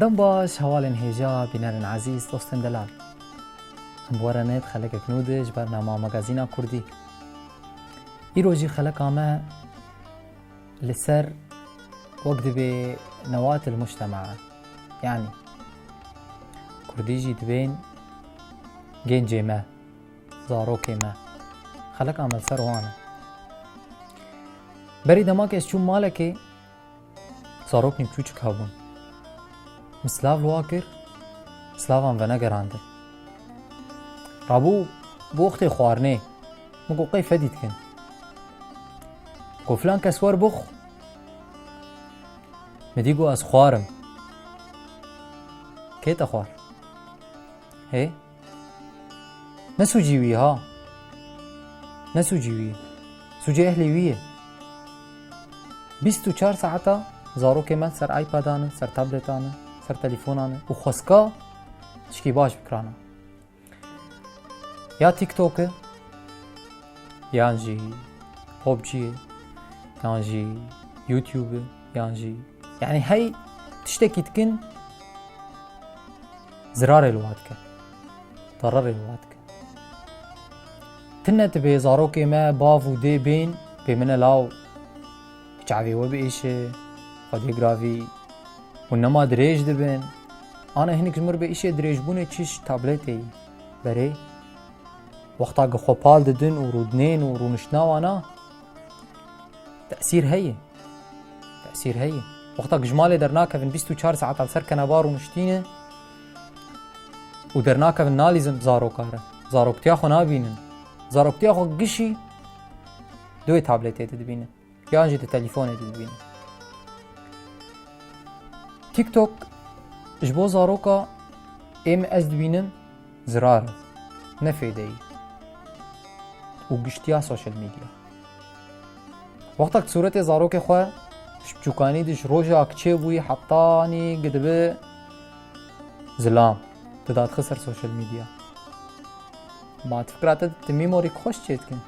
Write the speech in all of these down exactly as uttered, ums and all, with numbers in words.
Dem baş, hevalên hêja, bînerên ezîz, dostên delal. Em bi we re ne di xelekek nû de ji bernama Magazîna Kurdî. Îro jî xeleka me li ser wek dibê newatil mujtema. Yanî, Kurdî jî dibên gencê me, zarokê me. Xeleka me li ser wan e. Berî demakê ez çûm malekê, zaroknî biçûçik hebûn. Min silav li wa kir, silavan venegerandin. Rabû, bû wextê xwarinê. Min got, "Qey fedî dikin?" Got, "Filan kes wer bixw." Min dî got, "Ez xwarim." Kê te xwar? Hê? Ne sûcî wî ha. Ne sûcî wî. Sûcê ehlê wî ye. Bîst û çar saeta zarokê me ser iPadan in, ser tabletan in, ser telefonan in û xwestka tişkî baş bikirana. Ya TikTok e, yan jî PUBG ye, yan jî YouTube e, yan jî, yanî hey tiştekî dikin, zirarê li wa dike, dararê li wa dike. Tine tu bê zarokê me, bav û dê bên, bê min e law, çavê we biêşe, xwedê giravî, hûn nema dirêj dibin. Ana hinek ji mir bê îşê dirêjbûnê çi ji tabletê yî. Berê, wexta ku xwe pal didin û rûdinên û rûniştina wana, tesîr heye. Tesîr heye. Wexta ku ji malê dernakevin bîst û çar saeta li ser keneba rûniştîne û dernakevin nalîzin bi zaroka re. Zaroktiya xwe nabînin. Zaroktiya xwe gişî di wê tabletê de dibînin. Yan jî di telefonê de dibînin. TikTok ji bo zaroka ê min ez dibînim zirar e, ne fêdeyî û giştiya social media. Wexta ku sûretê zarokê xwe ji biçûkanî de ji roja ku çêbûyî hetanî ku dibe zilam, dida dixe ser social media. Ma tu fikra te di memory xweş çê dikin?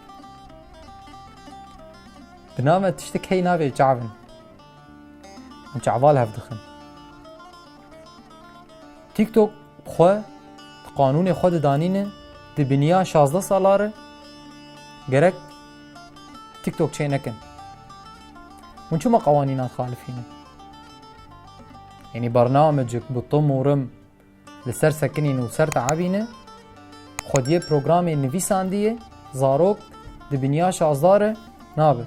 Di nav me tiştik hey navê çavin. Em çaval hev dixin. TikTok xwe di qanûnê xwe de danîne, di biniya şazdeh sala re gerek TikTok çê nekin. Hûn çima qewanîna dixalifînin? Yanî bernamecik bi tim û rim li ser sekinîn û ser teebîne, xwediyê programê nivîsandiyê, zarok di biniya şazdeh re nabe.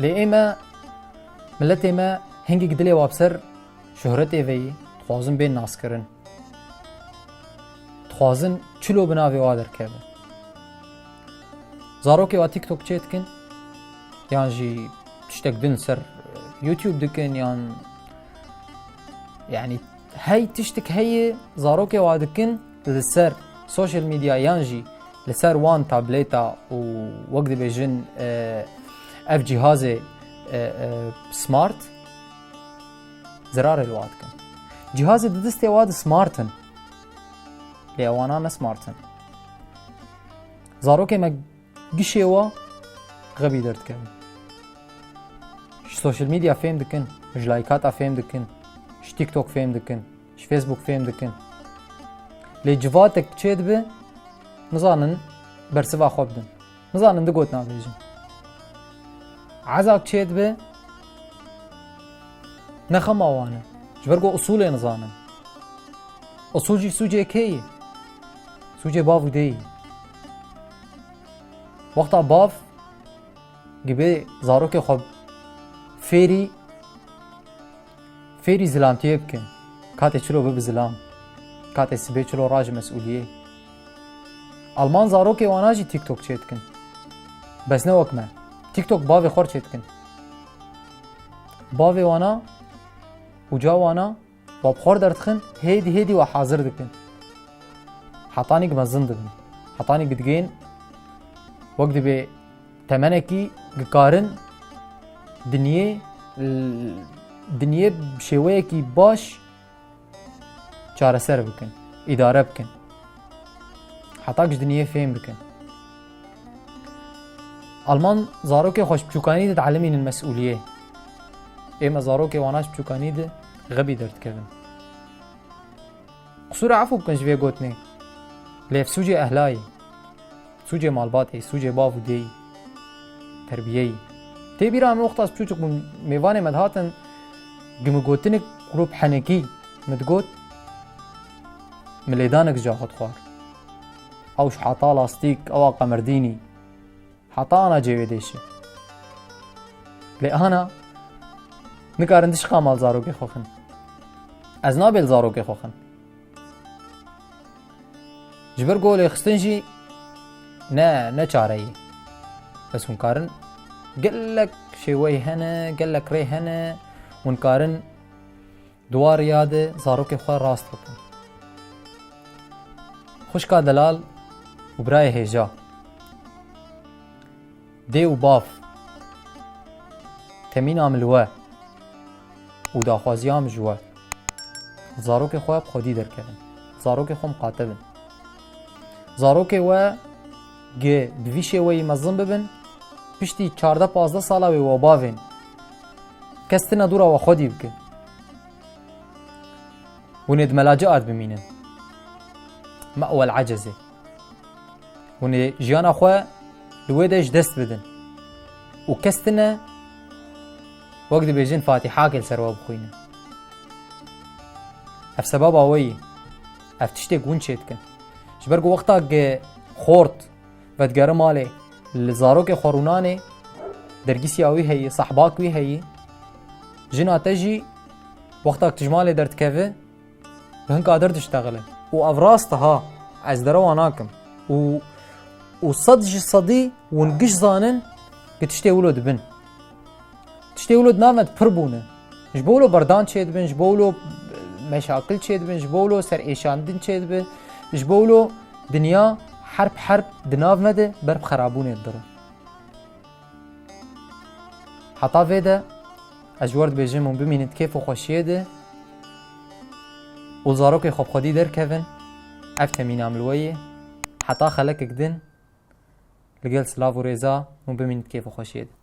Lê ê me, miletê me hingî dilê wa bi ser şohretê ve yî, dixwazin bên naskirin. Dixwazin çilo bi navê wa derkeve. Zarokê wa TikTok çê dikin, yan jî tiştek din ser YouTube dikin, yan, yanî, hey tiştik heye zarokê wa dikin li ser social media yan jî li ser wan tableta û wek dibêjin, e, ev cîhazê, e, e, smart zirarê li wa dikin. Cîhazê di distê wa de smart in. Lê ewana ne smart in. Zarokê me gişê wa xebî derdikevin. Ji social media fêm dikin, ji laykata fêm dikin, ji TikTok fêm dikin, ji Facebook fêm dikin. Lê civatek çê dibe, nizanin bersiva xwe bidin. Nizanin du got nabêjin. Ezak çê dibe, ne xema wan e. Ji ber ku usûlê nizanin. Usûl jî sûcê kê ye? Sûcê bav û dê ye. Wexta bav gibê zarokê xwe fêrî, fêrî zilamtiyê bikin. Katê çilo bibe zilam. Katê sibê çilo raji mesûliyê. Alman zarokê wana jî TikTok çê dikin. Bes ne wek me. TikTok bavê xwe çê dikin. Bavê wana, uca wana, wa bi xwe derdixin, hêdî hêdî wa hazir dikin. Hetanî ku mezin dibin. Hetanî ku digên, wek dibê temenekî ku karin dinyê, dinyê bi şêweyekî baş çareser bikin, îdare bikin. Heta ku ji dinyê fêm bikin. Alman zarokê xwe ji piçûkanî de dielimînin mesûliyê. Ê me zarokê wana ji piçûkanî de xebî derdikevin. Qisûra efû bikin ji vê gotinê. Lê ev sûcê ehlayê. Sûcê malbatê, sûcê bav û dêyî. Terbiyeyî. Tê bîra min wexta ez piçûçik bûm, mêvanê me dihatin, gi min gotinik rûp henekî min digot, min lêdanik ji xwe dixwar. Ew ji heta lastîk, ewa qemerdînî. Heta ana cê wê dêşe. Lê ana nikarin dişiqa mal zarokê xwe xin. Ez nabê li zarokê xwe xin. Ji ber ku lêxistin jî ne, ne çare ye. Bes hûn karin gelek şêweyê hene, gelek rê hene, hûn karin di wa riya de zarokê xwe rast bikin. Xwişka delal û birayê hêja. Dê û bav. Temîna min li we û daxwaziya min ji we. Zarokê xwe bi xwedî derkevin. Zarokê xwe miqate bin. Zarokê we gi bi vî şêweyî mezin bibin, piştî çardeh pazdeh sala wê we bavên. Kes tine dûra we xwedî bike. Hûn ê di melacia de bimînin. Me'wel ecezê. Hûn ê jiyana xwe li wê de ji dest bidin. Û kes tine, wek dibêjin, Fatîhakê li ser we bixwînin. Ev sebaba we yî. Ev tiştê ku hûn çêdikin. Ji ber ku wexta ku xort vedigere malê, li zarokê xwe rûnanê, dergîsiya wî heyî, sahbak wî heyî, jina te jî wexta ku tu ji malê derdikeve, bi hinka der diştexile. Û ev rast e ha, ez derewa nakim. Û, û sed ji sedî hûn giş zanin ku tiştê wilo dibin. Tiştê wilo di nav me de pir bûne. Ji bo wilo berdan çêdibin, ji bo wilo meşakil çêdibin, ji bo wilo serêşandin çêdibe, ji bo wilo dinya herb herb di nav me de ber bi xerabûnê dibire. Heta vê de ez ji we re dibêjim hûn bimînin di kêf û xweşiyê de û zarokê xwe bi xwedî derkevin. Ev temîna min li we ye. Heta xelekek din, li gel silav û rêza, hûn bimînin di kêf û xweşiyê de.